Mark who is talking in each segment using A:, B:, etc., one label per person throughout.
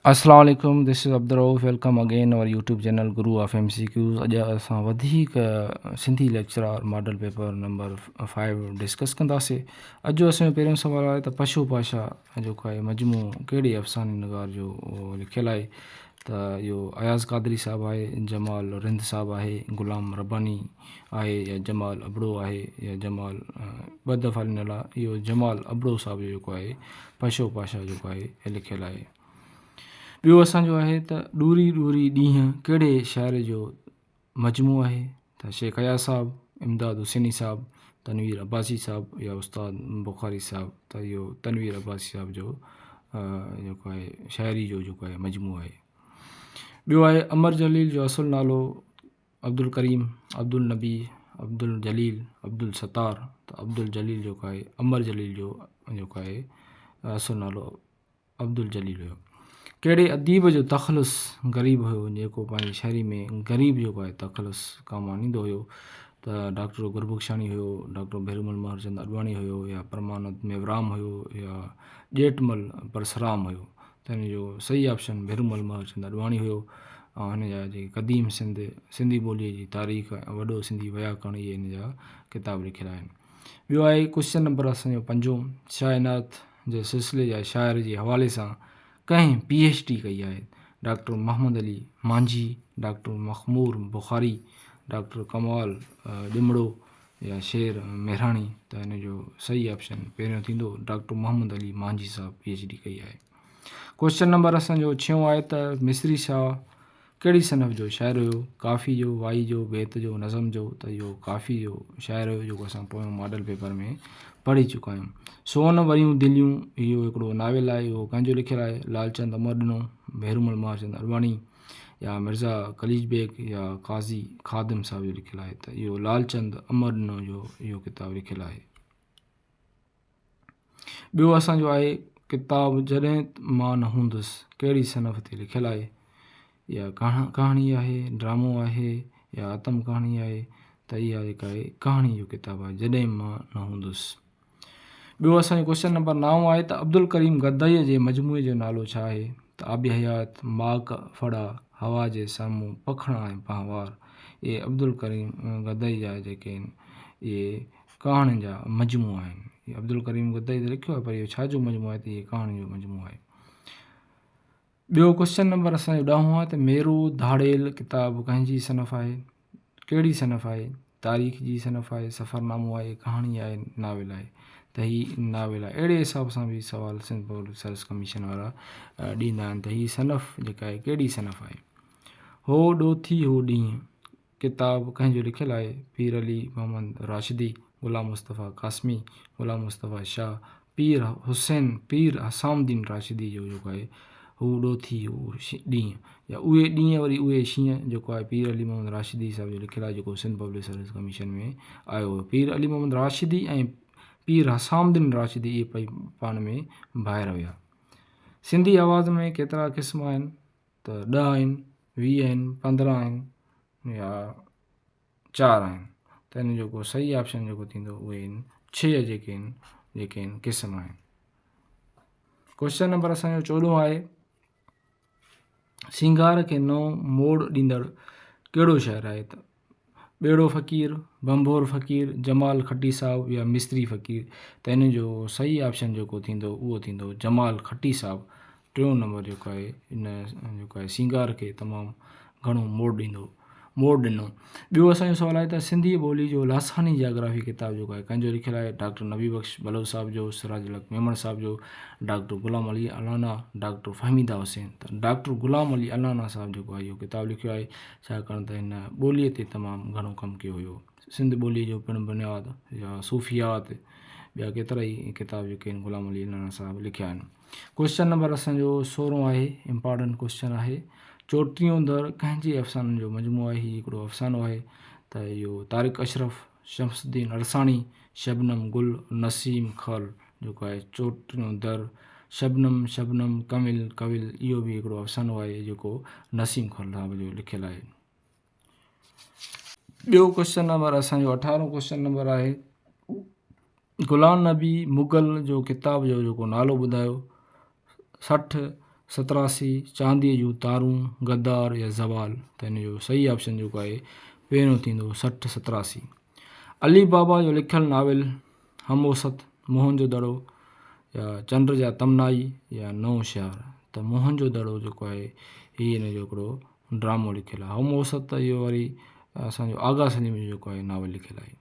A: اسلام عليڪم this is Abdul Rauf welcome again our YouTube channel Guru of M C Qs اڄ اسان وڌيڪ Sindhi lecturer model paper number 5 discuss ڪنداسي اڄ جو اسان جو پهريون سوال آهي ته پشو پاشا جيڪو آهي مجموعو ڪهڙي افساني نگار جو لکيل آهي ته اهو اياز قادري صاحب آهي جمال رند صاحب آهي غلام رباني آهي يا جمال ابڙو آهي يا جمال ٻه دفعا ڏنل آهي اهو جمال ابڙو صاحب جو جيڪو آهي پشو پاشا جيڪو آهي لکيل آهي ٻيو اسان جو آهي ته ڏوري ڏوري ڏينهن ڪهڙي شاعر جو مجموعو آهي ته شيخ اياز صاحب، امداد حسيني صاحب، تنوير عباسي صاحب يا استاد بخاري صاحب ته اهو تنوير عباسي صاحب جو جيڪو آهي شاعري جو جيڪو آهي مجموعو آهي. ٻيو آهي امر جليل جو اصل نالو عبدالڪريم، عبدالنبي، عبدالجليل، عبدالستار ته عبدالجليل جيڪو آهي امر جليل جو جيڪو آهي اصل نالو عبدالجليل هيو. ڪهڙي اديب جو تخلص غريب هيو جيڪو پنهنجي شاعري ۾ غريب جيڪو آهي تخلص ڪم آڻيندو هيو ته ڊاڪٽر گربخشاڻي هيو، ڊاڪٽر ڀيرومل مهرچند اڏواڻي هيو يا پرمانند ميورام هيو يا ڄيٺمل پرسرام هيو ته هن جو صحيح آپشن ڀيرومل مهرچند اڏواڻي هيو ۽ هن جا جيڪي قديم سنڌ، سنڌي ٻوليء جي تاريخ ۽ وڏو سنڌي وياڪرڻ اهي هن جا ڪتاب لکيل آهن. ٻيو آهي ڪوشچن نمبر اسان جو پنجون شاهه عنايت جي سلسلي جا شاعر جي حوالي سان ڪنهن پي ايڇ ڊي ڪئي آهي؟ ڊاڪٽر محمد علي مانجهي، ڊاڪٽر مخمور بخاري، ڊاڪٽر ڪمال ڏمڙو يا شير مهراڻي ته ان جو صحيح آپشن پهريون ٿيندو ڊاڪٽر محمد علي مانجهي صاحب پي ايڇ ڊي ڪئي آهي. ڪوشچن نمبر اسان جو ڇهون آهي ته مصري شاهه ڪهڙي صنف جو شاعر هيو؟ ڪافي جو، وائي جو، بيت جو، نظم جو ته اهو ڪافي جو شاعر هيو جيڪو اسان پويون ماڊل پيپر ۾ پڙهي چڪا آهيون. سون وريون دليون اهو هڪڙو ناول آهي اهو ڪنهن جو لکيل آهي؟ لالچند امرڏنو، ڀيرومل مهارچند اڏواڻي يا مرزا قليچ بيگ يا قاضي خادم صاحب جو لکيل آهي ته اهو لالچند امرڏنو جو اهو ڪتاب لکيل آهي. ٻيو اسان جو آهي ڪتاب جڏهن مان نه هوندس ڪهڙي صنف تي لکيل آهي اها ڪهاڻي آهي ڊرامو آهي يا آتم ڪهاڻي آهي ته اها جيڪا آهي ڪهاڻي جو ڪتاب آهي جڏهن مان نه هوندس ٻيو اسان جو ڪوشچن نمبر نائون آهي ته عبدالڪريم گدائيء جي مجموعي جو نالو ڇا آهي ته آب حيات ماڪ ڦڙا هوا جي سامهون پکڻا ۽ پنهوار اهي عبدالڪريم گدائي جا جيڪي آهن اهي ڪهاڻين جا مجموعا آهن. هي عبدالڪريم گدائي ته لکيو آهي پر اهو ڇا جو مجموعو آهي ته اهي ڪهاڻين جو مجموعو آهي. ٻيو ڪوشچن نمبر اسان جو ڏهون آهي ته ميرو ڌاڙيل ڪتاب ڪنهن جي صنف آهي؟ ڪهڙي صنف آهي؟ تاريخ جي صنف آهي، سفرنامو آهي، ڪهاڻي آهي، ناول آهي ته هي ناول آهي. اهڙي حساب سان به سوال سنڌ پبلڪ سروس ڪميشن وارا ڏيندا آهن ته هي صنف جيڪا آهي ڪهڙي صنف آهي. هو ڏوٿي هو ڏينهن ڪتاب ڪنهن جو لکيل آهي؟ پير علي محمد راشدي، غلام مصطفيٰ قاسمي، غلام مصطفيٰ شاهه، پير حسين پير حسام الدين راشدي جو جيڪو آهي هو ڏوٿي هو ڏينهن يا اهي ڏينهن وري اهي شينهن جيڪو آهي پير علي محمد راشدي صاحب جو لکيل آهي جيڪو سنڌ پبلڪ سروس ڪميشن ۾ آيو هو پير علي محمد راشدي ۽ پير حسام الدين راشدي اهي پئي پاڻ ۾ ڀائر هيا سنڌي آواز ۾ ڪيترا قسم آهن ته ڏهه آهن، 20 آهن، 15 آهن يا چار آهن ته ان جو ڪو صحيح آپشن جيڪو ٿيندو اهي آهن ڇهه جيڪي آهن جيڪي آهن قسم آهن. ڪوشچن نمبر اسان جو چوڏهون آهي سينگار کي نئون موڙ ڏيندڙ ڪهڙو شاعر آهي ته ٻيڙو فقير، ڀنڀور فقير، جمال کٽي صاحب يا مستري فقير ته ان جو صحيح آپشن جيڪو ٿيندو اهو ٿيندو جمال کٽي صاحب ٽيون نمبر جيڪو آهي ان جيڪو آهي سينگار کي تمام گهڻو موڙ ڏيندو موڙ ڏنو ٻيو اسان جو سوال آهي ته سنڌي ٻولي جو لاثاني جاگرافي ڪتاب جيڪو آهي ڪنهن جو لکيل آهي ڊاڪٽر نبي بخش بلوچ صاحب جو سراج الحق ميمڻ صاحب جو ڊاڪٽر غلام علي الانا ڊاڪٽر فهميده حسين ته ڊاڪٽر غلام علي الانا صاحب جيڪو آهي اهو ڪتاب لکيو آهي ڇاڪاڻ ته هن ٻوليء تي تمام گهڻو ڪم ڪيو هيو. سنڌ ٻوليء جو پڻ بنياد يا صوفيات ٻيا ڪيترا ئي ڪتاب جيڪي آهن غلام علي الانا صاحب لکيا آهن. ڪوئسچن نمبر اسان جو سورهون آهي امپارٽنٽ ڪوئسچن آهي چوٽيهون در ڪنهن جي افسانن جو مجموعو آهي هي هڪڙو افسانو آهي ته اهو طارق اشرف، شمس الدين عرساڻي، شبنم گل، نسيم خل جيڪو آهي چوٽيهون در، شبنم شبنم ڪنول ڪنول اهو به هڪڙو افسانو آهي جيڪو نسيم خل صاحب جو لکيل آهي. ٻيو ڪوئسچن نمبر اسان جو اٺارهون ڪوئسچن نمبر آهي غلام نبي مغل جو ڪتاب جو جيڪو نالو ٻڌايو 60 ستراسي، چانديء جون تارون، غدار يا زوال ته ان جو صحيح آپشن جيڪو آهي پهريون ٿيندو 60 ستراسي. علي بابا جو لکيل ناول هم اوسط، موهن جو دڙو يا چنڊ جا تمنائي يا نئون شهر ته موهن جو دڙو جيڪو آهي هي ان جو هڪڙو ڊرامو لکيل آهي. هم اوسط ته اهو وري اسان جو آغا سليم جو جيڪو آهي ناول لکيل آهي.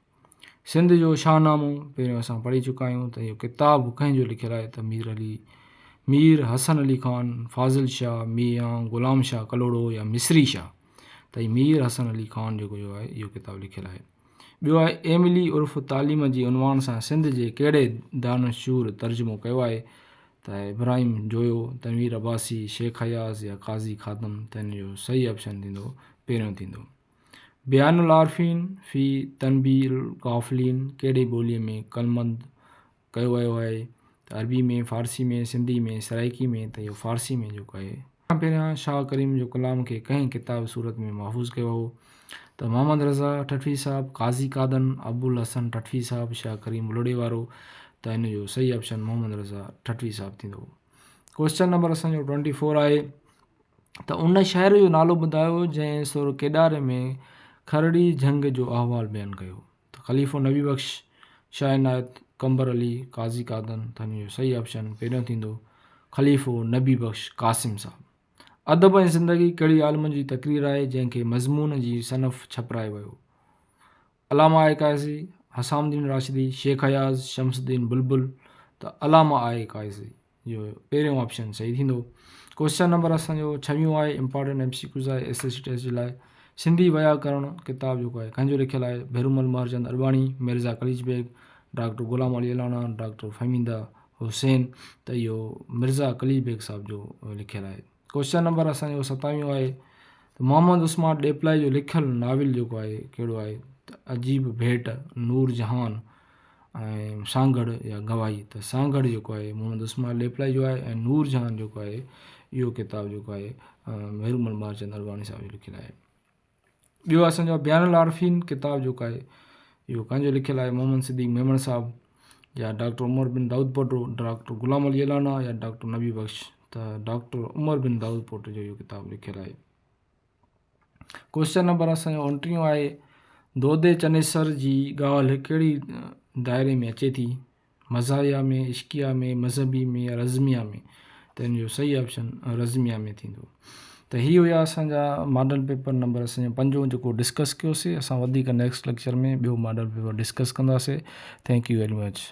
A: سنڌ جو شاهنامو پهريون اسان پڙهي چڪا آهيون ته اهو ڪتاب ڪنهن جو لکيل آهي ته مير علي مير حسن علي خان، فاضل شاهه، ميان غلام شاهه ڪلهوڙو يا مصري شاهه ته هي مير حسن علي خان جيڪو جو آهي اهو ڪتاب لکيل آهي. ٻيو آهي ايملي عرف تعليم جي عنوان سان سنڌ جي ڪهڙي دانشور ترجمو ڪيو آهي ته ابراهيم جويو، تنوير عباسي، شيخ اياز يا قاضي خادم ته ان جو صحيح آپشن ٿيندو پهريون ٿيندو. بيان العارفين في تنبيه الغافلين ڪهڙي ٻوليء ۾ قلمبند ڪيو ويو آهي ته عربي ۾، فارسي ۾، سنڌي ۾، سرائيڪي ۾ ته اهو فارسي ۾ جيڪو آهي. کان پهريان شاهه ڪريم جو ڪلام کي ڪنهن ڪتاب صورت ۾ محفوظ ڪيو هو ته محمد رضا ٺٽوي صاحب، قاضي قادن، ابوالحسن ٺٽوي صاحب، شاهه ڪريم بلوڙي وارو ته ان جو صحيح آپشن محمد رضا ٺٽوي صاحب ٿيندو. ڪوئسچن نمبر اسان جو ٽوئنٽي فور آهي. ته ان شهر جو نالو ٻڌايو جنهن سر ڪيڏاري ۾ کرڙي جهنگ جو احوال بيان ڪيو ته خليفو نبي بخش، شاهه عنايت، قمبر علي، قاضي قادن ته ان جو صحيح آپشن پهريون ٿيندو خليفو نبي بخش قاسم صاحب. ادب ۽ زندگي ڪهڙي عالم جي تقرير آهي جنهن کي مضمون جي صنف ڇپرايو ويو؟ علامه آء قاضي، حسام الدين راشدي، شيخ اياز، شمس الدين بلبل ته علامه آء قاضي. اهو پهريون آپشن صحيح ٿيندو. ڪوئسچن نمبر اسان جو ڇويهون آهي امپارٽنٽ ايم سي ڪيوز آهي ايس ايس سي ٽيسٽ جي لاء سنڌي ويا ڪرڻ ڪتاب جيڪو آهي ڪنهن جو لکيل آهي ڀيرومل مهرچند ارباڻي مرزا قليچ بيگ ڊاڪٽر غلام علي الانا ڊاڪٽر فهميده حسين ته اهو مرزا قليچ بيگ صاحب جو لکيل آهي ڪوئسچن نمبر اسان جو ستاويهون آهي ته محمد عثمان ڏيپلائي جو لکيل ناول جيڪو آهي ڪهڙو آهي ته عجيب ڀيٽ نور جهان ۽ سانگهڙ يا گواهي ته سانگهڙ جيڪو آهي محمد عثمان ڏيپلائي جو آهي ۽ نور جهان جيڪو آهي اهو ڪتاب جيڪو آهي مهرومل مهرچند ارواڻي صاحب جو لکيل آهي ٻيو اسان جو بيان العارفين ڪتاب جيڪو آهي اهو ڪنهن جو لکيل آهي محمد صديق ميمڻ صاحب يا ڊاڪٽر عمر بن دائود پوٽو ڊاڪٽر غلام علي الانا يا ڊاڪٽر نبي بخش ته ڊاڪٽر عمر بن دائود پوٽو جو اهو ڪتاب لکيل آهي ڪوئسچن نمبر اسان جو اوڻٽيهون آهي دودي چنيسر جي ڳالهه ڪهڙي دائري ۾ اچي ٿي مزاحيه ۾ عشقيه ۾ مذهبي ۾ يا رزميه ۾ ته ان جو صحيح آپشن رزميه ۾ ٿيندو ته هي هيا اسان جا ماڊل پيپر نمبر اسان جو پنجون جيڪو ڊسڪس ڪيوسي اسان وڌيڪ نيڪسٽ ليڪچر ۾ ٻيو ماڊل پيپر ڊسڪس ڪنداسي thank you very much.